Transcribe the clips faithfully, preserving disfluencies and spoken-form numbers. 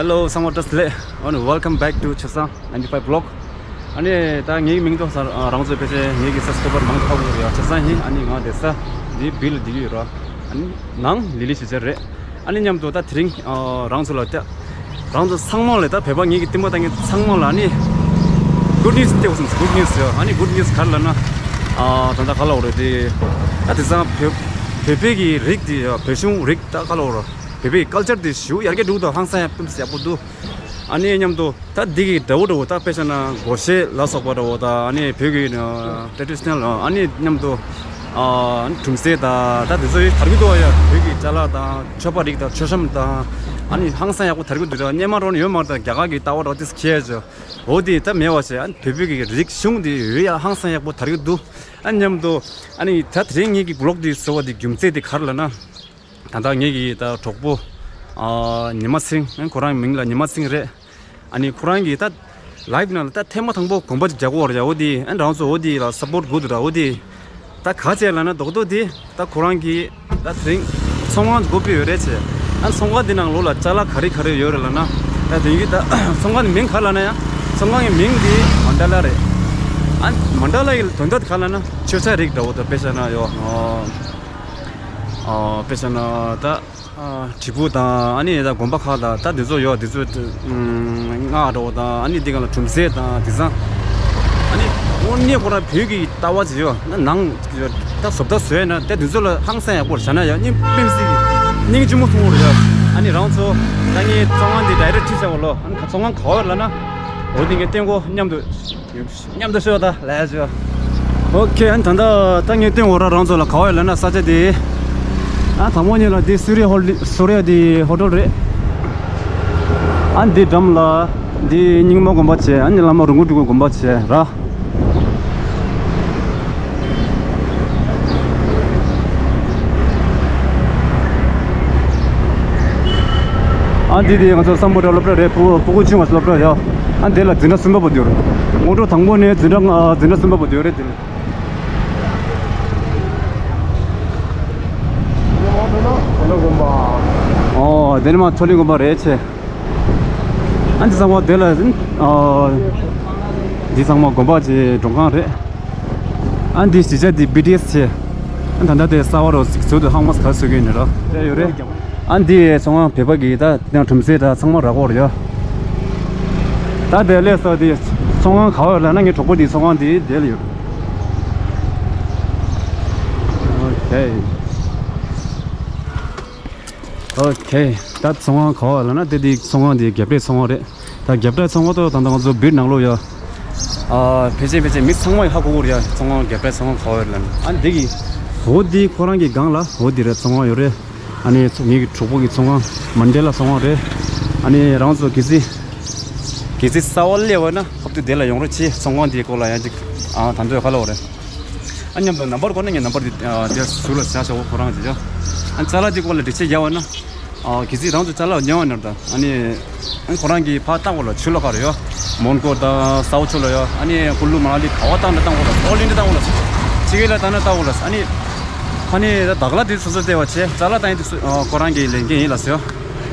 Hello, ཚང་མ་བཀྲ་ཤིས་བདེ་ལེགས། ཨ་ནི་welcome back to ཆབ་གསང་ninety five vlog. ཨ་ནི་ད་ངའི་མིང་ཐོག་ས་རང་ཚོའི་ཕལ་ཆེར་ངའི་གི་subscriber་མང་ཐག་ཡོད་ཡ། ཆབ་གསང་ཡིན། ཨ་ནི་ང་བསྡད་ས་འདི་བིལ་འདི་ཡོད་ར། ཨ་ནི་ནང་ལི་ལི་ཞེས་བྱ་རེད། ཨ་ནི་མཉམ་དུ་ད་དེ་རིང་རང་ཚོ་ལ་ད་རང་ཚོ་ཚང་མ་ལ་ད་བོད་པ་ངེད་ཀྱི་ལྟད་མོ་ལྟ་མཁན་ཚང་མ་ལ་ཨ་ནི་good news་སྟེར་དགོས་བསམ། good news་ཡོད། ཨ་ནི་good news་ག་རེ་ལབ་ན། ཨ་ད་ད་ག་ལབ་དགོས་རེད་དེ། ད་དེང་སང་བོད་བོད་པའི་གི་རིགས་དེ་བོད་གཞུང་རིགས་ད་ག་ལབ་དགོས་རེད། བོད་པའི་culture་དེ་ཞེ་པོ་ཡར་རྒྱས་འགྲོ་གི་འདུག་ཧང་སང་ཡག་དཔེ་མི་སྲིད་ཡག་པོ་འདུག་ཨ་ནི་མཉམ་དུ་ད་འདི་གི་འདྲ་བོ་འདྲ་བོ་ད་དཔེ་བཞག་ན་སྒོར་གཞས་ལ་སོགས་པ་འདྲ་བོ་ད། ཨ་ནི་བོད་ཀྱི་traditional་ཨ་ནི་མཉམ་དུ་ཨ་གྲུམ་གསེབ་ད་ད་དེ་ཚོ་ཡོད་དར་གྱི་འདུག་ཡ། བོད་ཀྱི་ཅ་ལག་དང་མཆོད་པ་རིགས་དང་མཆོད་བཤམས་དང་། ཨ་ནི་ཧང་སང་ཡག་པོ་དར་གྱི་འདུག་ད་སྔོན་མ་འདྲ་བོ་ཡོད་མ་རེད། ད་རྒྱ་གར་གྱི་ལྟ་བ་འདྲ་བོ་དེ་ཁྱེར་ཅོ། འོ་དེ་ད་མེད་པ་བྱས། ཨ་ནི་བོད་པའི་གི་རིག་གཞུང་དེ་ཡོད་ཡ། ཧང་སང་ཡག་པོ་དར་གྱི་འདུག་ཨ་ནི་མཉམ་དུ་ཨ་ནི་ད་དེ་རིང་ངེད་ཀྱི་vlog་དེ་བཟོ་བ་དེ་རྒྱུ་མཚན་དེ་ག་རེ་ལབ་ན། ད་ལྟ་ངེད་ཀྱི་ད་གྲོགས་པོ་ཨ་ཉི་མ་སེང་། ཨ་ཁོ་རང་མིང་ལ་ཉི་མ་སེང་རེད། ཨ་ནི་ཁོ་རང་གིས་ད་live་ནང་ལ་ད་ཐེངས་མ་དང་པོ་གོམ་པ་རྒྱག་གོ་ར་ཡ། འོ་དེ་ཨ་ནི་རང་ཚོ་འོ་དེ་ལ་support་དགོས་འདུག་ར། འོ་དེ་ད་ག་བྱས་ལབ་ན་རྡོག་རྡོག་དེ་ད་ཁོ་རང་གིས་ད་དེ་རིང་ཚོང་ཁང་སྒོ་ཕྱེ་ཡོད་རེད་ཟེར། ཨ་ཚོང་ཁང་དེ་ནང་ལོགས་ལ་ཅ་ལག་ག་རེ་ག་རེ་ཡོད་རེད་ལབ་ན། ད་དེང་གི་ད་ཚོང་ཁང་གི་མིང་ག་རེ་ལབ་ན་ཡ། ཚོང་ཁང་གི་མིང་དེ་མན་ཌ་ལ་རེད། ཨ་མན་ཌ་ལ་ཡི་དོན་དག་ག་རེ་ལབ་ན་མཆོད་ཆས་རིགས་འདྲ་བོ་ད་དཔེ་བཞག་ན་ཡོད། ཨ་དཔེ་བཞག་ན་ད་ཨ་དྲིལ་བུ་དང་ཨ་ནི་ད་གོན་པ་ཁག་དང་ད་དེ་ཚོ་ཡོད། དེ་ཚོ་ཨ་སྔགས་འདྲ་བོ་དང་། ཨ་ནི་དེ་ག་ལ་གྲུམ་གསེབ་དང་དེང་སང་ཨ་ནི་དངོས་གནས་ཁོ་རང་བོད་ཀྱི་ལྟ་བ་ཅིག་ཡོད་ན་ནང་ད་བཟོ་ལྟ་བཟོས་ན་ད་དེ་ཚོ་ལ་ཧང་སང་ཡག་པོ་བྱས་ན་ཡང་སྙིང་དཔེ་མི་སྲིད་ཀྱི་སྙིང་རྗེ་མོ་མཐོང་གི་རེད་ཡ། ཨ་ནི་རང་ཚོ་ད་ངའི་ཚོང་ཁང་འདི་direct་ཁྲིད་བྱ་བ་ལོ། ཨ་ནི་ཚོང་ཁང་ག་བར་ལབ་ན་འོ་དེ་ངས་སྟོན་གོ། མཉམ་དུ་མཉམ་དུ་ཤོད་ད་ལས་ཤོད། ཨོ་ཁེ། ཨ་ནི་ད་ལྟ་ད་ངས་སྟོན་གོ་ར། རང་ཚོ་ལ་ག་བར་ལབ་ན་ས་ཆ་དེ། ཨ་དང་པོ་ཉིད་ལ་དེ་སུ་རི་ཧོལ་སུ་རི་དེ་ཧོ་ཊེལ་རེད། ཨ་འདི་འགྲམ་ལ་འདི་རྙིང་མ་དགོན་པ་བྱས། ཨ་ནི་ལམ་མ་རོང་ཀུན་སྤྲུལ་སྐུ་དགོན་པ་བྱས་ར། ཨ་འདི་དེ་ང་ཚོ་སམ་བྷོ་ཊ་སློབ་གྲྭ་རེད། ཕྲུ་གུ་ཕྲུ་གུ་ཆུང་བ་སློབ་གྲྭ་ཡོད། ཨ་འདི་ལ་འཛིན་གྲྭ་གསུམ་པ་བར་དུ་ཡོད་རེད། སྔོན་འགྲོ་དང་པོ་ནས་འཛིན་གྲྭ་ལྔ་འཛིན་གྲྭ་གསུམ་པ་བར་དུ་ཡོད་རེད། དེ་ལ། ཨོ་དེ་ནི་མ་མཚོ་གླིང་དགོན་པ་རེད་ཆེ། ཨ་འདི་ཚང་མ་དེ་ལ་ཨ་འདི་ཚང་མ་དགོན་པ་ཆེ་མགྲོན་ཁང་རེད། ཨ་འདི་གཞིས་ཆགས་འདི་བི་ཊི་ཨེས་ཆེ། ཨ་ད་ལྟ་དེ་གསར་པ་རུ་ཟུར་དུ་ཧང་མ་ག་བཟོ་གི་ནི་ར་དེ་ཡོད་རེད། ཨ་འདི་ཚོང་ཁང་བོད་པ་གི་ད་དེ་ནང་གྲུམ་ཟས་ད་ཚང་མ་རག་གོ་རེད་ཡ། ད་དེ་ལས་ས་དེ་ཚོང་ཁང་ག་བ་ལ་ན་ངའི་གྲོགས་པོ་དེའི་ཚོང་ཁང་དེ་དེ་ལ་ཡོད། ཨོ་ཁེ། ཨོ་ཁེ། ད་ཚོང་ཁང་ག་བ་ལ་ན་དེ་དེའི་ཚོང་ཁང་དེ་རྒྱབ་རྟའི་ཚོང་ཁང་རེད། ད་རྒྱབ་རྟའི་ཚོང་ཁང་ཏོ་ད་ད་ང་ཚོ་བིར་ནང་ལོགས་ཡ། ཨ་ཕལ་ཆེར་ཕལ་ཆེར་མི་ཚང་མ་ཡི་ཧ་གོ་གོ་རེད་ཡ། ཚོང་ཁང་རྒྱབ་རྟའི་ཚོང་ཁང་ག་བ་ལ་ན། ཨ་འདི་གི་འོ་འདི་ཁོ་རང་གི་སྒང་ལ་འོ་འདི་རེད། ཚོང་ཁང་ཡོད་རེད། ཨ་ནི་ཚོ་ངེད་ཀྱི་གྲོགས་པོ་གི་ཚོང་ཁང་མན་ཌེ་ལ་ཚོང་ཁང་རེད། ཨ་ནི་རང་ཚོ་གལ་སྲིད་གལ་སྲིད་གསར་པ་སླེབས་པ་ན་ཧབ་ཏུ་དེ་ལ་ཡོང་རོགས་གྱིས། ཚོང་ཁང་དེའི་སྐོར་ལ་ཡང་ཅིག་ཨ་ད་འདོད་ཁ་ལོ་རེད། ཨ་མཉམ་དུ་ནམ་བར་གོ་ན་ངས་ནམ་བར་དེ་ཨ་དེ་ཟུར་ལ་བཞག་བཞག་འོ་ཁོ་རང་ཅིག་ཡ། ཨ་ཅ་ལག་དེའི་སྐོར་ལ་འགྲེལ་བཤད་རྒྱག་པ་ན་ཨ་གལ་སྲིད་རང་ཚོ་ཅ་ལག་ཉོ་བ་ན་ད་ཨ་ནི་ཨ་ཁོ་རང་གིས་ཕར་བཏང་གོ་ལ་ཆུ་ལོག་ག་རེ་ཡོད། མོན་གྷོ་དང་སའུ་ཆུ་ལོག་ཡོད། ཨ་ནི་ཀུ་ལུ་མ་ན་ལི་ག་བ་བཏང་ད་བཏང་གོ་ལ་ཨོལ་ཨིན་ཌི་ཡ་བཏང་གོ་ལ་ཕྱི་རྒྱལ་ལ་བཏང་ན་བཏང་གོ་ལ། ཨ་ནི་ཕ་ནི་ད་དག་ལ་དེ་སོ་སོ་བལྟས་པ་བྱས། ཅ་ལག་བཏང་ཡིན་དེ་སུ་ཨ་ཁོ་རང་གི་ལས་འགན་ཡིན་ལ་ཟེར།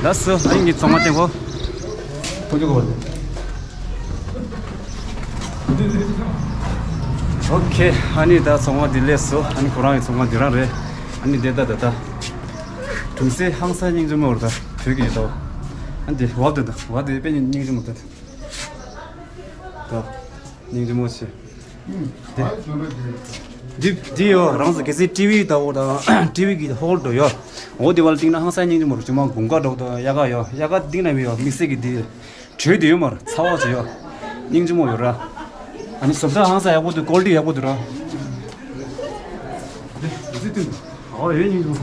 ལགས་སོ། ཨ་ནི་ངའི་ཚོང་ཁང་བསྟན་གོ། ཨོ་ཁེ། ཨ་ནི་ད་ཚོང་ཁང་འདི་སླེབས་སོ། ཨ་ནི་ཁོ་རང་གི་ཚོང་ཁང་འདི་རང་རེད། ཨ་ནི་དེ་ད་ད་ད་གྲུམ་ཟས་ཧང་སང་སྙིང་རྗེ་མོ་རེད་ད། བོད་ཀྱི་ཡོད་ད། ཨ་འདི་བབ་ད་ད་བབ་དེ་དཔེ་སྙིང་རྗེ་མོ་ད། ད་སྙིང་རྗེ་མོ་ཆེ། འདི་འདི་ཡོད། རང་ཚོ་གལ་སྲིད་ཊི་ཝི་ལྟ་བུ་དང་ཊི་ཝི་གི་ཧོལ་འདྲ་ཡོད། འོ་དེ་བ་ལ་བཏིང་ན་ཧང་སང་སྙིང་རྗེ་མོ་རེད། ཅུང་མ་དགུན་ཁ་འདྲ་བོ་དང་དབྱར་ཁ་ཡོད། དབྱར་ཁ་བཏིང་ན་མི་ཡོད། དམིགས་བསལ་གྱི་འདི་དྲོད་དེ་ཡོད་མ་རེད། ཚ་བ་ཅིག་ཡོད། སྙིང་རྗེ་མོ་ཡོད་ར། ཨ་ནི་བཟོ་ལྟ་ཧང་སང་ཡག་པོ་འདུག་ཀོ་ལི་ཊི་ཡག་པོ་འདུག་ར། འདི་འདི་འདི་འདི་ཨོ་ཡོད་སྙིང་རྗེ་མོ།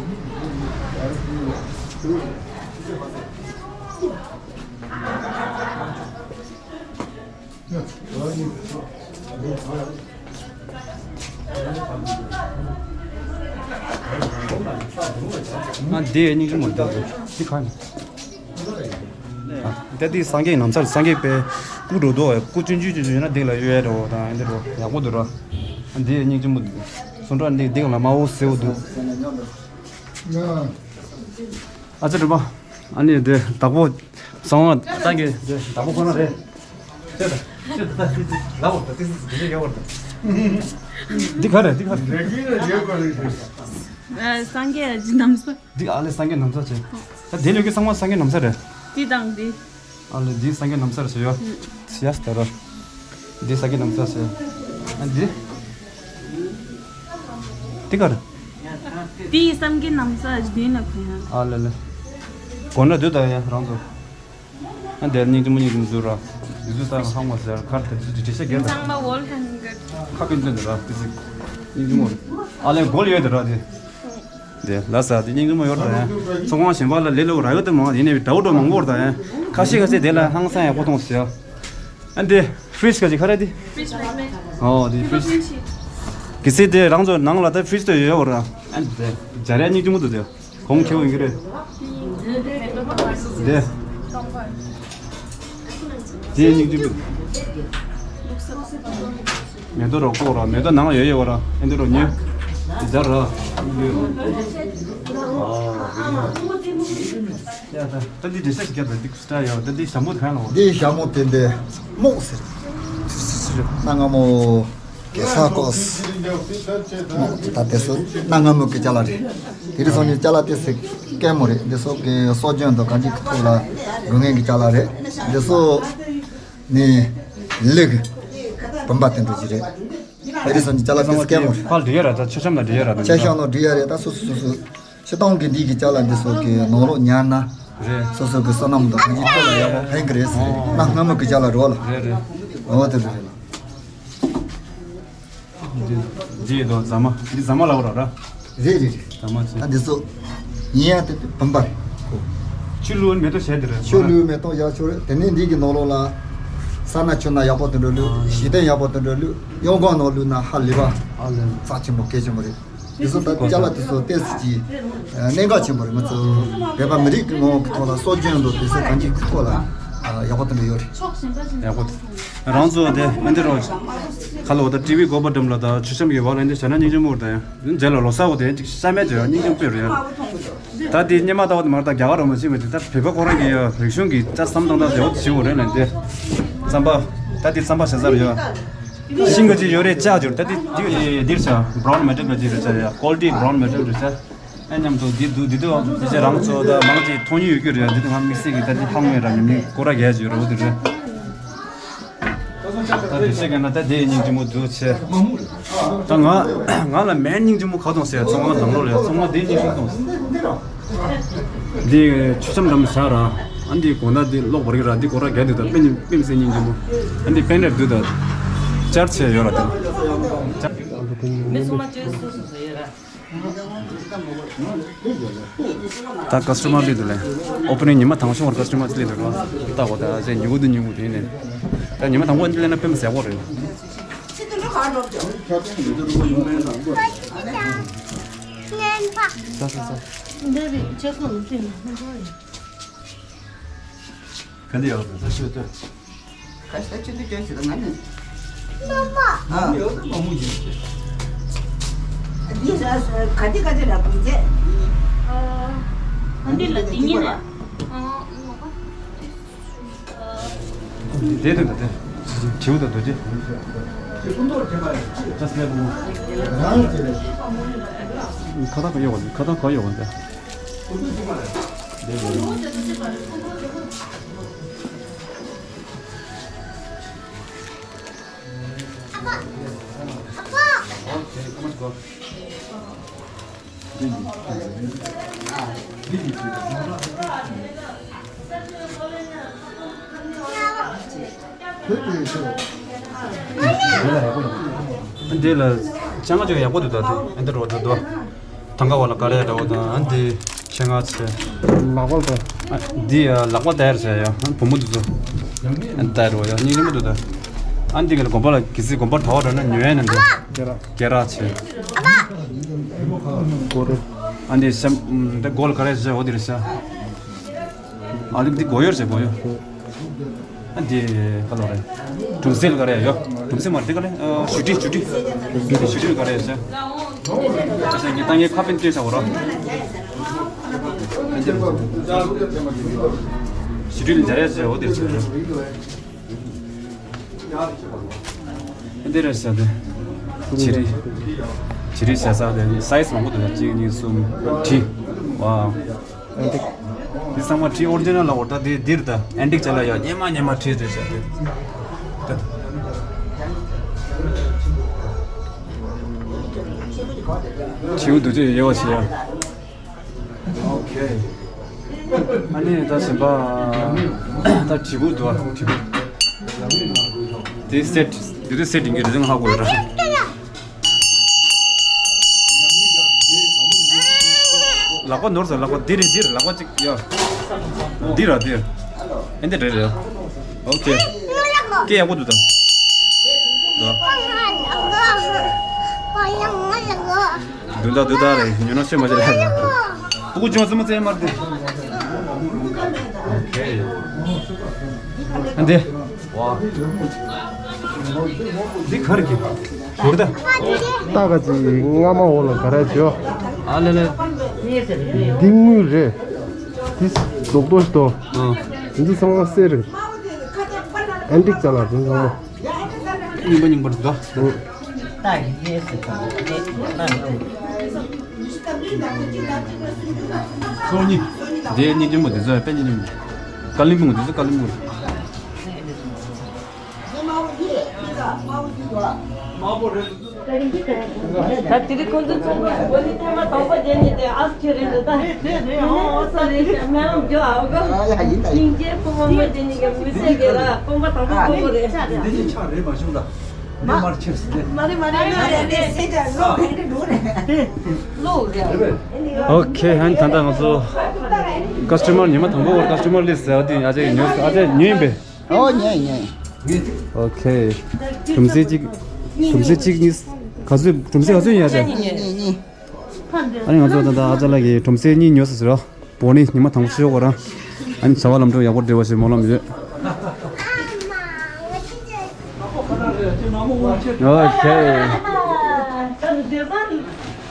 ཨ་འདི་སྙིང་རྗེ་མོ་འདུག་འདི་ག་ནས། ཨ་ད་འདི་སངས་རྒྱས་ནམ་མཁའ་ལ་སངས་རྒྱས་པའི་སྐུ་འགྲོ་འདུག་སྐུ་ཆུང་ཆུང་ཆུང་ཆུང་ཡོད་ན་འདི་ལ་གཡོལ་ཡ་འགྲོ་དང་འདི་འགྲོ་ཡག་པོ་འདུག་ར། ཨ་འདི་སྙིང་རྗེ་མོ་འདུག་སོང་ཙང་འདི་འདི་ག་ལ་དམར་པོ་སེར་པོ་འདུག་ཨ་ཅག་གྲུབ་པ། ཨ་ནི་འདི་བདག་པོ། གསང་བ་ཏང་གི་བདག་པོ་ཁོ་ན་རེད། ཅེས་དང་ཅེས་དང་ཏ་ཏི་ཏི་ལ་བོར་དང་ཏི་སི་སི་ཏི་ཡ་བོར་དང་། འདི་ག་རེད་འདི་ག་རེད། ཨ། སངས་རྒྱས་ཀྱི་ན་བཟའ། འདི་ཨ་ལེ་སངས་རྒྱས་ན་བཟའ་བྱས། ད་དེ་ལོ་གི་གསང་བ་སངས་རྒྱས་ན་བཟའ་རེད། འདི་དང་འདི། ཨ་ལེ་འདི་སངས་རྒྱས་ན་བཟའ་རེད་ཟེར་ཡོད། ཡ་སྟེ་ར། འདི་སངས་རྒྱས་ན་བཟའ་ཟེར། ཨ་འདི། འདི་ག་རེད། འདི་སངས་རྒྱས་ན་བཟའ་འདི་ན་ཁོ་ཡ། ཨ་ལེ་ལེ། གོན་ན་འདི་ད་ཡ་རང་ཚོ། ཨ་འདིར་སྙིང་རྗེ་མོ་སྙིང་རྗེ་མོ་འདུག་ར། འདི་ཚོ་ད་ཧང་མ་ཟེར་ཁར་དེ་ཚོ་འདྲི་འདྲི་ཤ་རྒྱལ་ད། ཚང་མ་ཝོལ་ཧན་གི། ཁ་པིན་ཚོ་འདི་ར་དེ་ཚོ་སྙིང་རྗེ་མོ་རེད། ཨ་ལས་གོལ་ཡོད་དེ་ར་དེ། དེ་ལ་ས་དེ་སྙིང་རྗེ་མོ་ཡོད་ད་ཡ། ཚོང་ཁང་གཞན་པ་ལ་ལས་སླ་པོ་ར་ཡོད་དེ་མང་ཡིན་ནའི་དྲ་བོ་འགྲོ་མང་པོ་ར་ད་ཡ། ཁ་ཤས་ཁ་ཤས་དེ་ལ་ཧང་སང་ཡག་པོ་མཐོང་ཟེར་ཡ། ཨ་འདི་ཧྥི་རིཇ་ག་ཅིག་ཁ་ར་དེ། ཧྥི་རིཇ་མེད་མེད། ཨོ་དེ་ཧྥི་རིཇ། གི་སི་དེ་རང་ཚོ་ནང་ལ་ད་ཧྥི་རིཇ་དེ་ཡོད་ཡོད་ར། ཨ་འདི་སྦྱར་ཡ་སྙིང་རྗེ་མོ་འདུག་དེ། གོང་ཁེ་བོ་ཡིན་གྱི་རེད། དེ། དེ་སྙིང་རྗེ་མོ། མེ་ཏོག་རོ་ཀོ་ར་མེ་ཏོག་ནང་ཡོད་ཡོད་ར་ཨེ་འདི་རོ་ཉོས། དེ་སྦྱར་ར། ད་འདི་འདྲེ་ས་ཞིག་བརྒྱབ་པ་འདི་སྟ་ཡ་ད་འདི་ཞྭ་མོ་གང་ལ་འོ། འདི་ཞྭ་མོ་དེ་འདི་རྨོག་ཟེར། སྣ་ལྔ་མོ། གེ་ས་ཀོས། རྨོག་ད་དེ་སུ་སྣ་ལྔ་མོ་གི་ཅ་ལག་རེད། དེ་རིང་སང་ཉིན་ཅ་ལག་དེ་སེ་སྐལ་མོ་རེད། འདི་སོགས་ཀྱི་སྲོལ་རྒྱུན་དང་གང་ཅིའི་ཐོག་ལ་དགོས་ངེས་ཀྱི་ཅ་ལག་རེད། འདི་སོགས་ནི་ལི་གི་བུམ་པ་དེ་འདྲ་ཅིག་རེད། དེ་རིང་སང་ཉིན་ཅ་ལག་དེ་སེ་སྐལ་མོ་རེད། ཕར་འདྲི་ཡ་ར་ད་མཆོད་བཤམས་ལ་འདྲི་ཡ་ར་ད་ཆ་ཤོག་ནང་འདྲི་ཡ་རེད། ད་སོ་སོ་སོ་སོ་སྤྱིར་བཏང་གི་འདི་གི་ཅ་ལག་འདི་སོགས་ཀྱི་ནང་ལོགས་ཉར་ན་རེད། སོ་སོ་གི་བསོད་ནམས་དང་གང་ཅིའི་ཐོག་ལ་ཡག་པོ་ཕན་གི་རེད་ཟེར། སྣ་ལྔ་མོ་གི་ཅ་ལག་རེད་བ་ལ། རེད་རེད། འོ་དེ་རེད་ལ། འདི་འདི་དང་ཟ་མ་འདི་ཟ་མ་ལ་བ་ར་ར། རེད་རེད་རེད། ཟ་མ་ཆེ། ད་འདི་ཚོ་ཡིན་ཡ་དེ་བུམ་པ་རེད། ཆུ་བླུགས་མེ་ཏོག་བྱས་དེ་རེད། ཆུ་བླུགས་མེ་ཏོག་ཡག་ཆོག་རེད། དེ་ནས་འདི་གི་ནང་ལོགས་ལ་ས་སྣ་ཆུ་སྣ་ཡག་པོ་དེ་འདྲ་བླུགས། གཞི་རྟེན་ཡག་པོ་དེ་འདྲ་བླུགས། གཡོན་སྒོ་ནང་བླུགས་ན་ཧ་ལས་པ། ཨ་ལས། རྩ་ཆེན་པོ་གལ་ཆེན་པོ་རེད། འདི་ཚོ་ད་ཅ་ལག་དེ་ཚོ་ཏོག་ཙམ་གྱིས་གནད་འགག་ཆེན་པོ་རེད། ང་ཚོ་བོད་པ་མི་རིགས་ཀྱི་ངོ་བོ་གི་ཐོག་ལ་སྲོལ་རྒྱུན་དང་དེ་ཚོ་གང་ཅིའི་ཐོག་ལ་ཡག་པོ་དེ་འདྲ་ཡོད་རེད། ཡག་པོ། རང་ཚོ་དེ་ཨ་འདི་རོ། ཁ་ལོ་ད་ཊི་བི་གོ་པ་འགྲམ་ལ་ད་ཆུ་ཤམ་གྱི་བར་ལ་འདི་བྱས་ན་སྙིང་རྗེ་མོ་རེད་ད་ཡ། འདི་རྗེས་ལ་ལོ་གསར་བ་དེ་ཅིག་ཤ་མེད་ཅོ་ཡ་སྙིང་རྗེ་དཔེ་རེད་ཡ། ད་དེ་སྙེ་མ་ལྟ་བ་དེ་མ་རེད་ད་རྒྱ་གར་རོ་མ་ཤེས་མ་ཅིག་ད་བོད་པ་ཁོ་རང་གི་ཡ་རིག་གཞུང་གི་ལྕགས་ཟམ་དང་ད་དེ་འོ་ཞིག་རེད་ལ་འདི། རྩམ་པ། ད་དེ་རྩམ་པ་བྱས་ཚར་ཡོད། ཤིང་གི་ཅིག་ཡོད་རེད་ལྕགས་ཅིག་ད་དེ་དེ་འདིར་ཆ་བྷ་རའུན་མེ་ཊལ་གི་ཅིག་རེད་ཆ་ཡ་ཀོལ་ཊི་བྷ་རའུན་མེ་ཊལ་རེད་ཆ། ཨ་མཉམ་དུ་འདི་འདུག་འདི་འདུག་དེ་ཚེ་རང་ཚོ་ད་མང་ཅིག་མཐོང་ཡུལ་ཡོད་ཀྱི་རེད། འདི་དེ་ང་དམིགས་བསལ་གྱི་ད་འདི་ཧང་མེད་ར་མི་མི་སྐོར་ར་རྒྱས་ཅིག་ཡོད་ར་འོ་དེ་རེད། ད་དེ་ཤེས་མཁན་ན་ད་དེ་སྙིང་རྗེ་མོ་འདུག་ཆེ། ད་ང་ང་ལ་མེད་སྙིང་རྗེ་མོ་ག་དང་ཟེར་ཚོང་ཁང་ནང་ལོགས་ལ་ཚོང་ཁང་དེ་སྙིང་རྗེ་མོ་དང་། འདི་ཆུ་ཤམ་འགྲམ་བཞག་ར། ཨ་འདི་སྒོ་ན་འདི་ལོག་བར་གི་ར་འདི་སྒོ་ར་རྒྱ་འདུག་ད་པེ་ནི་པེ་མི་སེ་སྙིང་རྗེ་མོ། ཨ་འདི་པེན་རེབ་འདུག་ད་ཅར་ཆེ་ཡོད་ར་ད། མི་སུ་མ་ཅེ་སུ་སུ་སུ་ཡོད་ར། ད་ཀ་སི་ཊོ་མར་སླེབས་འདུག་ལེ། ཨོ་པ་ནིང་ཉི་མ་དང་པོ་ཤོར་བར་ཀ་སི་ཊོ་མར་སླེབས་འདུག་ལ། ལྟ་གོ་ད་ཟེ་ཉུ་གུ་འདི་ཉུ་གུ་དེ་ནས། ད་ཉི་མ་དང་པོ་འདི་སླེབས་ན་དཔེ་མི་ཟེར་གོ་རེད། ས་ས་ས། ག་འདི་ཡག་པོ་འདུག་ད་ཤོད་ལྟོས། ཁ་ཤས་ཆུ་ཚོད་བཅུ་ཞིག་ལ་ང་ནི། ཨ། ཡོད་ན་མ་མོ་ཡིན་ཏེ། འདི་ས་ས་ག་དེ་ག་དེ་ལ་ཀུན་རྫས། ཨ། ག་འདི་ལ་འདི་གཉིས་ལ། ཨ། དེ་དེ་དེ་དེ། དྲིའུ་དང་རྡོ་རྗེ། ཁ་ས་ལས་བུ། ཁ་ཐག་ག་ཡོད་ག་ཁ་ཐག་ག་ཡོད་ག་འདི་ལ་ཅང་ཅང་ཡག་པོ་འདུག་ད་དེ་འདི་རོ་འདུག་དོ། ཐང་ག་བ་ལ་ཀ་རེ་འདྲ་བོ་དང་ཨ་འདི་ཁྱེད་ང་ཚེ། ལག་པ་ལ་ད། ཨ་འདི་ཡ་ལག་པ་དར་ཟེར་ཡ་ཨ་བུ་མོ་འདི་ཚོ། ཨ་དར་རོ་ཡ་སྙིང་རྗེ་མོ་འདུག་ད། ཨ་འདི་ག་ལ་དགོན་པ་ལ་གི་སི་དགོན་པ་གྲྭ་བ་འགྲོ་ན་ཉོ་ཡ་ན་འདི། སྐེ་རགས། སྐེ་རགས་ཆེ། སྒོ་རུ། ཨ་འདི་སེམས་འདི་སྒོ་ལ་ཀ་རེ་ཟེར་འོ་འདི་རེད་ཤག་ཨ་ལི་འདི་སྒོ་ཡོར་ཟེར་སྒོ་ཡོར། ཨ་འདི་ག་ལོ་རེད། གྲུང་སེལ་ག་རེ་ཡོད། གྲུང་སེལ་མ་རེད་འདི་ག་རེ། ཨ་ཞུ་ཏི་ཞུ་ཏི། ཞུ་ཏི་ག་རེ་ཡོད་ཟེར། ཨ་ཟེར་ངས་ད་ངས་ཁ་པན་སྟོན་བྱ་བ་རོ། ཨ་འདི་རེད། ཞི་ཁྲོའི་ལ་འཇར་ཡ་བྱས་འོ་དེར་བྱས་རེད། འདི་རེད་ཟེར་དེ། བྱི་རིལ། བྱི་རིལ་ཟེར་ས་དེ་སའི་ཛི་མང་པོ་འདུག་གཅིག་གཉིས་གསུམ། བཞི། ཝའོ། འདི་ཚང་མ་བྲིས་ཨོ་རི་ཇི་ནལ་ལ་འོ་ད་དེ་འདིར་ད་ཨན་ཊིག་ཅ་ལག་ཡ་སྙན་མ་སྙན་མ་བྲིས་རེད་ཟེར་དེ། བྱིའུ་འདུག་ཅེས་ཡོད་བ་ཞེས་ཡ། ཨོ་ཁེ། ཨ་ནི་ད་གཞན་པ། ད་དྲིལ་བུ་འདུག་ཨ། དྲིལ་བུ། དེ་སེ་ཊི། དེ་དུས་སེ་ཊི་ཡིན་གྱི་རེད་ཟེར་ཧ་གོ་ཡོད་ར། ལག་པ་ནོར་སོང་། ལག་པ་འདི་རེད། འདི་རེད། ལག་པ་གཅིག་ཡ། འདི་ར་འདི། ཨེ་འདི་རེད་རེད། ཨོ་ཁེ། སྐད་ཡག་པོ་འདུག་ད། འདུག་ད་འདུག་ད་རེད། ཉོ་ན་ཤེས་མ་བྱེད་ལ། སྤུ་གུ་ཅུང་ཙམ་བཙལ་མར་འདུག་ཨ་འདི། ཝ། འདི་ག་རེ་གི། ཞོར་ད། ལྟ་ག་ཅིག་རྔ་མ་འོག་ལ་ག་རེ་བྱོས། ཨ་ལེ་ལེ། འདི་དངུལ་རེད། འདི་རྡོག་རྡོག་ཞིག་ཏོ། ཨ། འདི་ཚང་མ་གསེར་རེད། ཨན་ཊིག་ཅ་ལག་འདི་ཚང་མ། རྙིང་པ་རྙིང་པ་རེད་ད། ཨ། སོ་གཉིས། དེ་གཉིས་ཉིན་མོ་དེ་ཚོ་དཔེ་གཉིས་ཉིན་མོ། ཀ་ལིང་པོང་དེ་ཚོ་ཀ་ལིང་པོང་། ད་དེ་རིང་ཁོང་ཚོ་ཚོང་པ་འགོ་ནི་ཐེངས་མ་དང་པོ་བྱས་ནས་དེ་ཨ་ཁྱོད་རེད་འདུག་ད། ཨོ་སོ་རེད། མེ་ཨམ་ཇོ་ཨ་གོ། ཡ་ཡིན་ད་ཡིན། སྙིང་རྗེ་ཕོ་མོ་མོ་བྱས་ནས་ཀྱང་མི་ཚེ་གི་ར་སྤོང་པ་དང་པོ་ཁོ་བོ་རེད། འདི་ནི་ཆག་རེད་མ་བྱུང་ད། འདི་མར་ཆེར་སི་ཏེ། མ་རེད་མ་རེད་མ་རེད། ཨོ་ཁེ། ཧན་ད་ལྟ་ང་ཚོ་ཀ་སི་ཊ་མར་ཉི་མ་དང་པོ་ཀ་སི་ཊ་མར་ལིས་ཟེར་བ་དེ་ཨ་ཅེ་ཉོས། ཨ་ཅེ་ཉོས་ཡིན་པས། ཨོ་ཉོས་ཉོས། ཨོ་ཁེ། གྲུམ་ཙེ་གཅིག་གྲུམ་ཙེ་གཅིག་གཉིས། ག་ཚོད་གྲུམ་ཙེ་ག་ཚོད་ཡིན་ཨ་ཅེ། གཉིས་གཉིས། ཨ་ནི་ང་ཚོ་ད་ལྟ་ཨ་ཅག་ལགས་ཀྱིས་གྲུམ་ཙེ་གཉིས་ཉོས་སོང་ཟེར་རོ། བོ་ནི་ཉི་མ་དང་པོ་ཤོག་གོ་ར། ཨ་ནི་བྱ་བ་ལམ་འགྲོ་ཡག་པོ་འགྲིལ་བ་ཞིག་སྨོན་ལམ་ཡོད། ཨོ་ཁེ།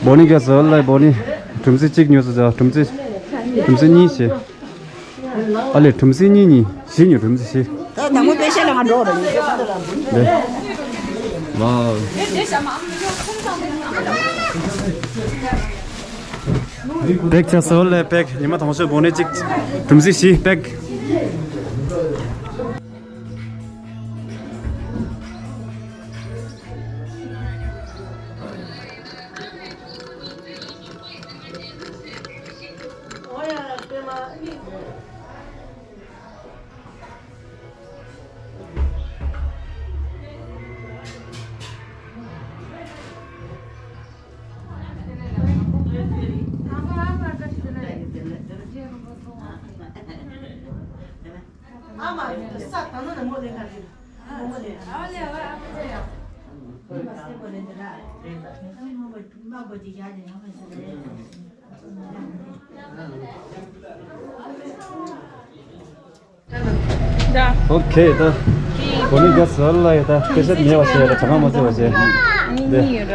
བོ་ནི་ག་ཟོ་ལ་བོ་ནི། གྲུམ་ཙེ་གཅིག་ཉོས་སོང་ཟེར། གྲུམ་ཙེ། གྲུམ་ཙེ་གཉིས་བྱས། ཨ་ལེ། གྲུམ་ཙེ་གཉིས་གཉིས། བཞི་ཉོས། གྲུམ་ཙེ་བཞི། ད་དང་པོ་པེ་ཤ་ལ་ང་འགྲོ་ར་ཡིན། ལེ། ཝའོ། པེག་ཆ་སོ་ལེ་པེག་ཉི་མ་དང་ཤོས་བོ་ནི་གཅིག་གྲུམ་ཙེ་བཞི་པེག་ཨོ་ཁེ། ད་བོ་ནི་ག་ཟོ་ལ་ཡ་ད་པེ་ཤ་ཉེ་བ་ཞེས་ཡ་ད་གྲངས་མ་བརྩི་བ་ཞེས། ནི་ནི་ཡོད་ར།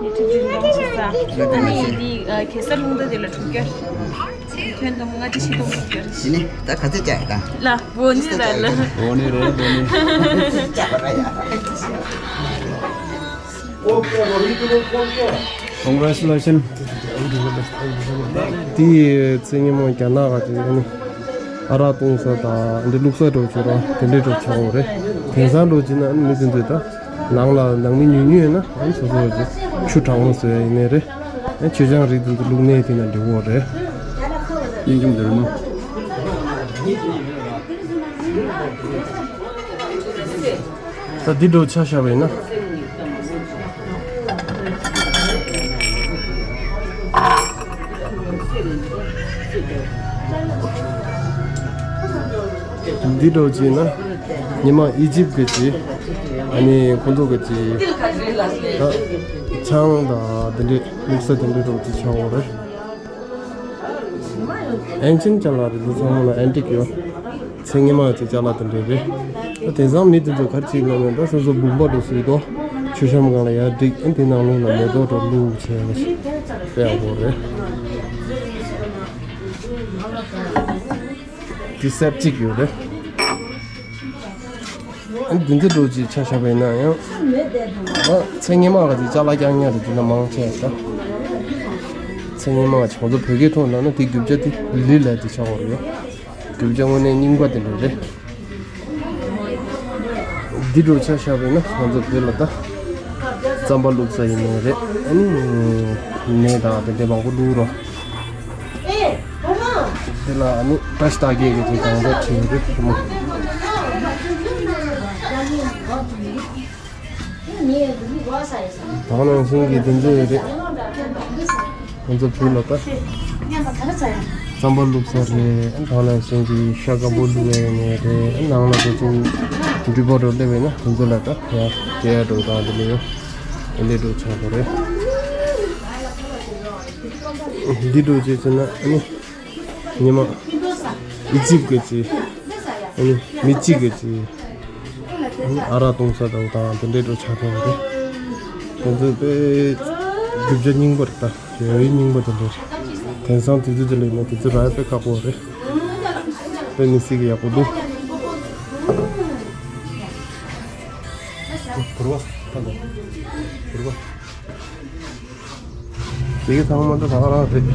ནི་ཁྲི་ཁྲི་ལོང་ཆེ་ས། ནི་དེ་གེ་སར་རླུང་རྟ་དེ་ལ་དྲུག་བརྒྱ། ཁྱོན་བསྡོམས་ལྔ་ཁྲི་བཞི་སྟོང་དྲུག་བརྒྱ། ཞི་ནི་ད་ག་ཚོད་བྱ་ཡ་ད། ལ་བོ་ནི་ར་ལ། བོ་ནི་རེད་བོ་ནི། བྱ་བ་ར་ཡ། Congratulations. དེའི་ཚེ་ཉིན་མོ་རྒྱ་ནག་ག་དེ་ནི་ཨ་རག་བཏུང་ས་དང་འདི་བླུགས་ས་འགྲོ་བྱོས་ར་དེ་འདྲའི་འགྲོ་བྱ་འོང་རེད། དེང་སང་འགྲོ་བྱེད་ན་ཨ་ནི་མི་དེ་ཚོས་ད་ནང་ལ་ནང་མི་ཉུང་ཉུང་ཡོད་ན་ཨ་ནི་སོ་སོ་ཆུ་གྲང་མོ་བཟོ་ཡ་ཡིན་ནའི་རེད། ཨ་མཆོད་ཆང་རིགས་དེ་ཚོ་བླུགས་ནའི་དེ་ན་འགྲིག་གོ་རེད། ཡིན་གྱི་མི་འདུག་རེད་མོ། ད་འདི་འགྲོ་ཆ་བཞག་པ་ཡིན་ན། འདི་འགྲོ་བྱས་ན་ཉི་མ་ཨི་ཇིབ་གི་ཅི་ཨ་ནི་ཁོང་ཚོ་གི་ཅི་ད་ཆང་དང་དེ་འདྲའི་བླུགས་ས་དེ་འདྲའི་འགྲོ་ཅི་ཆགས་འོང་རེད། ཨན་ཆིན་ཅ་ལག་རེད། འདི་ཚང་མ་ལ་ཨན་ཏིག་ཡོད། ཚེ་སྔོན་མ་ཅིག་ཅ་ལག་དེ་འདྲ་རེད། ད་དེང་སང་མི་དེ་ཚོ་ག་རེ་བྱེད་ཀྱི་ཡོད་ན་ད་སོ་སོ་བུམ་པ་འདྲ་བཟོས་ཏོ། མཆོད་བཤམས་སྒང་ལ་ཡར་བསྒྲིགས། ཨ་དེ་ནང་ལོགས་ལ་མེ་ཏོག་འདྲ་བླུགས་བྱས་ལ་ཞིག་དཔེ་ཡག་པོ་རེད། དེ་སེབ་གཅིག་ཡོད་རེད། ཨ་འདི་འདི་འགྲོ་ཅིག་ཆ་བཞག་པ་ཡིན་ན་ཡང་། ཨ་ཚེ་སྔོན་མ་ག་ཅིག་ཅ་ལག་རྐྱང་རྐྱང་རེད་འདི་ན་མང་ཆེ་ད། ཚེ་སྔོན་མ་ག་ཅིག་ང་ཚོ་བོད་སྐད་ཐོག་ནང་ན་དེ་རྒྱུ་ཆ་དེ་ལི་ལ་དེ་ཆགས་ཡོད་རེད། རྒྱུ་ཆ་དངོས་གནས་རྙིང་པ་དེ་འདྲ་རེད། འདི་འདྲ་ཆ་བཞག་པ་ཡིན་ན་ང་ཚོ་བོད་ལ་ད་རྩམ་པ་བླུགས་ས་ཡིན་ནའི་རེད། ཨ་ནི་ནས་དང་དེ་འདྲ་མང་པོ་བླུགས་རོགས། དེ་ལ་ཨ་ནི་བཀྲ་ཤིས་རྟགས་བརྒྱད་ཀྱི་དེ་གང་འདྲ་བྲིས་ཡོད་རེད་ཧྲིལ་མོ། ད་ནང་བཞིན་གྱི་དེ་ཚོ་ཡོད་རེད། ང་ཚོ་བོད་ལ་ད་རྩམ་པ་བླུགས་ས་རེད། ད་ནང་བཞིན་གྱི་ཤ་སྐམ་པོ་བླུགས་ཡ་ཡིན་ནའི་རེད། ནང་ལ་དེ་ཚོ་འགྲུལ་པ་རུ་སླེབས་པ་ཡིན་ན་དེ་ཚོ་ལ་ད་ཡ་རྒྱག་ཡ་འགྲོ་དང་དེ་ལ་ཡོད། དེ་འདྲའི་འགྲོ་ཆགས་པ་རེད། འདི་འགྲོ་བྱས་ཚེ་ན་ཨ་ནི། ཉི་མ་ཨི་ཇིབ་གི་ཅི། ཨ་ནི་མི་གཅིག་གི་ཅི། ཨ་ནི་ཨ་རག་བཏུང་ས་དང་དང་དེ་འདྲའི་འགྲོ་ཆགས་ཐུབ་རེད། དེ་ཚོ་དཔེ་རྒྱུ་ཆ་རྙིང་པ་རེད་ད། ཡོད་རྙིང་པ་དེ་འདྲ་རེད། དེང་སང་དེ་ཚོ་དེ་ལས་ན་དེ་ཚོ་རག་ཡ་དཔེ་ཁག་པོ་རེད། དཔེ་མི་སྲིད་ཀྱི་ཡག་པོ་འདུག་གུར་པ་ད་འདུག་གུར་པ། དེ་གི་ཚང་མ་ད་ད་ག་རང་རེད།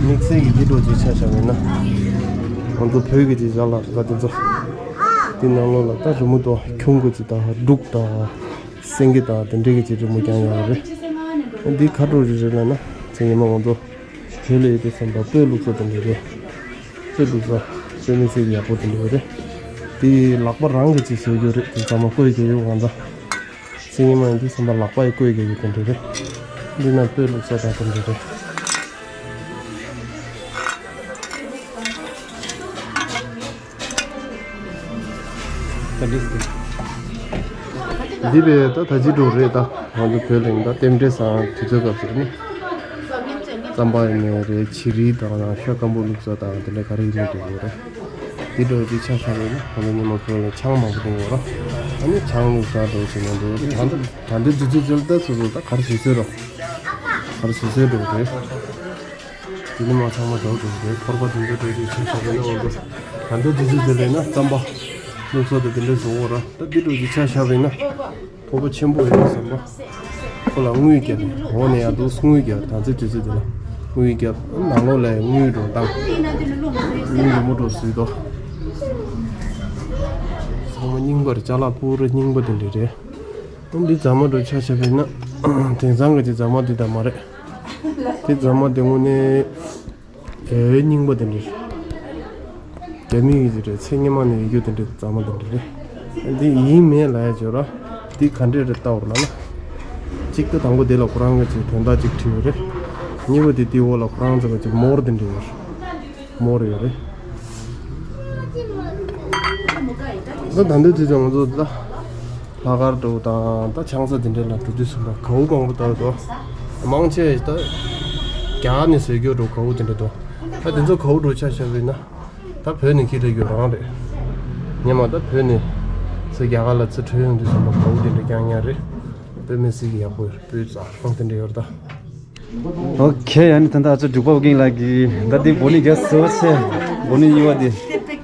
དམིགས་བསལ་གྱི་འདི་འགྲོ་ཅིག་ཆ་བཞག་ཡིན་ན། ང་ཚོ་བོད་ཀྱི་ཅིག་བཞག་ལ་ད་དེ་ཚོ། དེ་ནང་ལོགས་ལ་ད་རི་མོ་དང་ཁྱུང་གི་ཅིག་དང་འབྲུག་དང་། སེང་གེ་དང་དེ་འདྲའི་གི་ཅིག་རི་མོ་རྐྱང་ཡོད་རེད། འདི་ཁ་དྲོ་རི་རེད་ལ་ན་ཚེ་ཉི་མ་ང་ཚོ་བོད་ལ་ཡོད་དུས་ཙམ་པ་སྤོས་བླུགས་ས་དེ་འདྲ་རེད། སྤོས་བླུགས་ས་སྤོས་མི་སེར་ཡག་པོ་དེ་འདྲ་རེད། དེ་ལག་པ་རང་གི་ཅིག་བཟོ་རྒྱུ་རེད། དེ་ཚང་མ་བརྐོས་རྒྱག་ཡོད་ང་ཚོ། ཚེ་ཉི་མ་ཡིན་དུས་ཙམ་པ་ལག་པ་ཡི་བརྐོས་རྒྱག་ཡོད་དེ་འདྲ་རེད། འདི་ན་སྤོས་བླུགས་ས་དང་དེ་འདྲ་རེད། འདི་རེད་ད་ད་ཅི་འགྲོ་རེད་ད། ང་ཚོ་བོད་ལ་ཡིན་ད་རྟེན་འབྲེལ་བཟང་དུས་ཚོད་སྐབས་སུ་ནི། རྩམ་པ་ཡིན་ནའི་རེད། བྱི་རིལ་དང་ཤ་སྐམ་པོ་བླུགས་ས་དང་དེ་འདྲ་ག་རེ་ཡིན་ནའི་འགྲིག་གི་རེད། འདི་འགྲོ་ཅིག་ཆ་བཞག་པ་ཡིན་ན་ང་ཚོ་ཉི་མ་བོད་ལ་ཆང་མང་པོ་འཐུང་གི་ཡོད་ར། ཨ་ནི་ཆང་བླུགས་ས་འགྲོ་ཅིག་ན་འགྲོ་ད་ད་འདི་དུས་ཚོད་ཅིག་ད་སོ་སོ་ད་ག་རེ་བྱེད་སྲོལ་རོ། ག་རེ་བྱེད་སྲོལ་འགྲོ་རེད། དེ་ནི་མ་ཚང་མ་འགྲོ་འགྲོ་རེད། ཕོར་པ་དེ་ཚོ་འགྲོ་རྒྱུ་ཆ་ཆ་རེད་ན་འོ་འདུག་ད་འདི་དུས་ཚོད་དེ་ལས་ན་རྩམ་པ་བླུགས་ས་དེ་དེ་འདྲས་བཟོ་འོ་ར། ད་འདི་འགྲོ་རྒྱུ་ཆ་ཆ་རེད་ན་ཕོར་པ་ཆེན་པོ་ཡོད་བསམ་པ། ཁོ་ལ་དངུལ་རྒྱབ་འོ་ནས་ཡ་འདུག་དངུལ་རྒྱབ་ད་ཚེ་དུས་ཚོད་དེ་ལ་དངུལ་རྒྱབ་ནང་ལོགས་ལ་དངུལ་འགྲོ་བཏང་། དངུལ་འགྲོ་མོ་འགྲོ་སུས་དོ། ཚང་མ་རྙིང་པར་ཅ་ལག་པུ་ར་རྙིང་པ་དེ་འདྲས་རེད། འདི་རྫ་མ་འགྲོ་ཆ་ཆ་བས་ན་དེང་སང་གི་དེ་རྫ་མ་དེ་ད་མ་རེད། དེ་རྫ་མ་དེ་དངོས་གནས་ཨེ་རྙིང་པ་དེ་འདྲ་རེད། རྒྱ་མི་ཡི་དེ་རེད། ཚེ་སྔོན་མ་ནས་ཡོད་རྒྱུ་དེ་འདྲ་རྫ་མ་དེ་འདྲ་རེད། འདི་ཡིན་མེད་ལ་ཡ་བརྗོད་ར། འདི་ག་འདྲས་རེད་ལྟ་བར་ལ་ན། གཅིག་ཏུ་དང་པོ་དེ་ལ་ཁོ་རང་གི་ཅིག་དོན་དག་ཅིག་བྲིས་ཡོད་རེད། གཉིས་པ་དེ་དེའི་འོག་ལ་ཁོ་རང་ཚོ་གི་ཅིག་མོར་དེ་འདྲ་ཡོད་རེད། མོར་ཡོད་རེད། ད་ད་འདི་དུས་ཚོད་ང་ཚོ་ད། ལྷག་དཀར་འགྲོ་དང་ད་ཆང་ས་དེ་འདྲ་ལ་འགྲོ་དུས་ཙམ་པ་གའུ་མང་པོ་ལྟ་འདུག་མང་ཆེ་ད་རྒྱ་ནས་བཟོས་རྒྱུ་འགྲོ་གའུ་དེ་འདྲ་འདུག་ད་དེ་ཚོ་གའུ་འགྲོ་ཆ་བཞག་པ་ཡིན་ན་ད་བོད་ནས་ཁྱེར་རེ་རྒྱུ་རང་རེད། ཉི་མ་ད་བོད་ནས་ཚུར་རྒྱ་གར་ལ་ཚུར་འཕྲོད་ཡོང་དུས་ཙམ་པ་གའུ་དེ་འདྲ་རྐྱང་རྐྱང་རེད། དཔེ་མི་སྲིད་ཀྱི་ཡག་པོ་ཡོད་རེད། སྤུས་གཙང་དེ་འདྲ་ཡོད་རེད་ད། ཨོ་ཁེ། ཨ་ནི་ད་ལྟ་ཨ་ཅོ་འབྲུག་པ་ཨོ་རྒྱན་ལགས་ཀྱིས་ད་འདི་བོ་ནི་ག་ཚོད་བྱས། བོ་ནི་གཉིས་པ་འདི།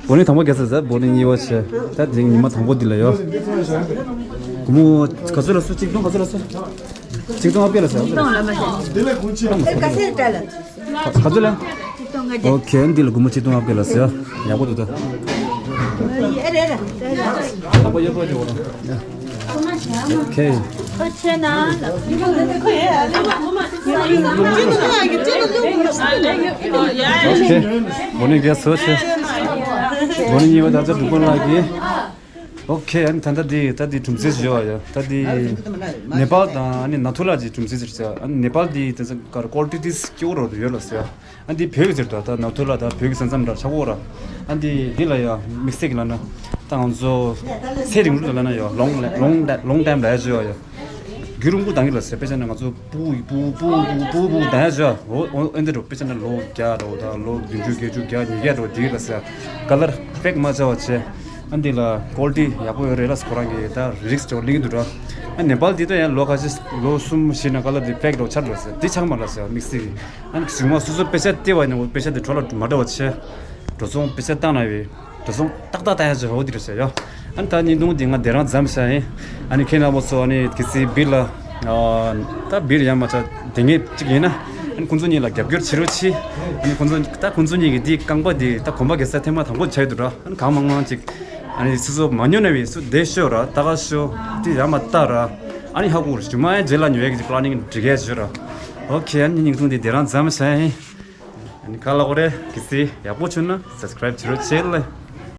བོ་ནི་དང་པོ་ག་ཚོད་བྱས། བོ་ནི་གཉིས་པ་བྱས། ད་འདི་ཉི་མ་དང་པོ་འདི་ལ་ཡོད། སྒོར་མོ་ག་ཚོད་ལ་སོང་། ཆིག་སྟོང་ག་ཚོད་ལ་སོང་། ཆིག་སྟོང་ལྔ་བརྒྱ་ལ་སོང་། ག་ཚོད་ལ། ཨོ་ཁེ། འདི་ལ་སྒོར་མོ་ཆིག་སྟོང་ལྔ་བརྒྱ་ལ་སོང་། ཡག་པོ་འདུག་ད། ཨོ་ཁེ། ཨོ་ཁེ། བོ་ནི་ག་ཚོད་བྱས། བོ་ནི་གཉིས་པ་ད་ལྟ་འབྲུག་པ་ལགས་ཀྱིས། ཨོ་ཁེ། ཨ་ནི་ད་ལྟ་འདི་ད་འདི་གྲུམ་ཟེ་ཞིག་ཡོད་ཡ། ད་འདི་ནེ་པཱལ་དང་ཨ་ནི་ནཱ་ཐུ་ལ་གྱི་གྲུམ་ཟེ་ཟེར་ཟེར། ཨ་ནི་ནེ་པཱལ་འདི་དེང་སང་ཀ་ར་ཀོ་ལི་ཊི་དེ་སྐྱོ་བོ་རོ་ཡོད་ལ་ཟེར། ཨ་འདི་བོད་ཀྱི་ཟེར་ད། ད་ནཱ་ཐུ་ལ་ད་བོད་ཀྱི་ས་མཚམས་འདྲ་ཆགས་ཡོད་ར། ཨ་འདི་འདི་ལ་ཡ་དམིགས་བསལ་གྱི་ལ་ན་ད་ང་ཚོ་ཚེ་རིང་པོ་ལ་ན་ཡ་ལོང་ལོང་ལོང་ཊའིམ་ལ་ཡ་ཟེར་ཡ། རྒྱུན་རིང་པོ་གཏང་གི་ལ་ཟེར། དཔེ་ཆ་ནས་ང་ཚོ་པུ་པུ་པུ་པུ་པུ་པུ་གཏང་ཡ་ཟེར། འོ་འོ་ཨེ་འདི་འགྲོ། དཔེ་ཆ་ནས་ལོ་བརྒྱ་འགྲོ་ད་ལོ་བདུན་ཅུ་བརྒྱད་ཅུ་གྱ་ཉིས་བརྒྱ་འགྲོ་འདི་ལ་ཟེར། ཀ་ལར་ཕེག་མ་བྱ་བ་བྱས། ཨ་འདི་ལ་ཀོ་ལི་ཊི་ཡག་པོ་ཡོད་རེད་ལ་ཁོ་རང་གིས་ད་རིགས་ཅིག་གླེང་གི་འདུག་ར། ཨ་ནེ་པཱལ་འདི་ད་ཡང་ལོ་ཁ་ཤས་ལོ་གསུམ་བཞི་ནང་ཀ་ལར་འདི་ཕེག་འགྲོ་ཆགས་འགྲོ་ཟེར། འདི་ཆགས་མ་ལ་ཟེར་དམིགས་བསལ་གྱི། ཨ་ནི་གཞུག་མ་སོ་སོ་དཔེ་ཆ་བལྟས་པ་ཡིན་ན་འོ་དཔེ་ཆ་དེ་འཕྲོ་བརླག་མ་འགྲོ་བ་བྱས། འགྲོ་སོང་པེ་ས་བཏང་ན་བས་འགྲོ་སོང་ཏག་ཏག་བཏང་ཡ་ཅིག་འོ་དེ་རེད་ཟེར་ཡ། ཨ་ནི་ད་བརྙན་ཐུང་འདི་ང་དེ་རང་མཚམས་བཞག་ཡིན། ཨ་ནི་ཁྱེད་རྣམ་པ་ཚོ་ཨ་ནི་གལ་སྲིད་སྦིར་ལ་ད་སྦིར་ཡང་མ་ཆ་དེ་ངས་གཅིག་ཡིན་ན། ཨ་ནི་ཁོང་ཚོ་གཉིས་ལ་རྒྱབ་སྐྱོར་བྱེད་རོགས་གྱིས། ཨ་ནི་ཁོང་ཚོ་ད་ཁོང་ཚོ་གཉིས་ཀྱི་འདི་རྐང་པ་འདི་ད་གོམ་པ་གེ་སར་ཐེངས་མ་དང་པོ་ཆགས་འདུག་ར། ཨ་ནི་གང་མང་མང་ཅིག་ཨ་ནི་སུ་ཚོ་མ་ཉོ་ན་བས་སུ་བསྡད་ཤོག་ར། ད་ག་ཤོག་འདི་ཡང་མ་ལྟ་ར། ཨ་ནི་ཧ་གོ་ར་ཞུ་མ་ཡ་རྗེས་ལ་ཉོ་ཡ་གི་ཅིག་པ་ལ་ནིང་འགྲིག་ཡ་ཞུ་ར། ཨོ་ཁེ། ཨ་ནི་བརྙན་ཐུང་འདི་དེ་རང་མཚམས་བཞག་ཡིན། ཨ་ནི་ག་ལ་གོ་རེ་གལ་སྲིད་ཡག་པོ་བྱུང་ན་སབ་སི་ཀ་རབ་བྱེད་རོགས་བྱེད་ལེ།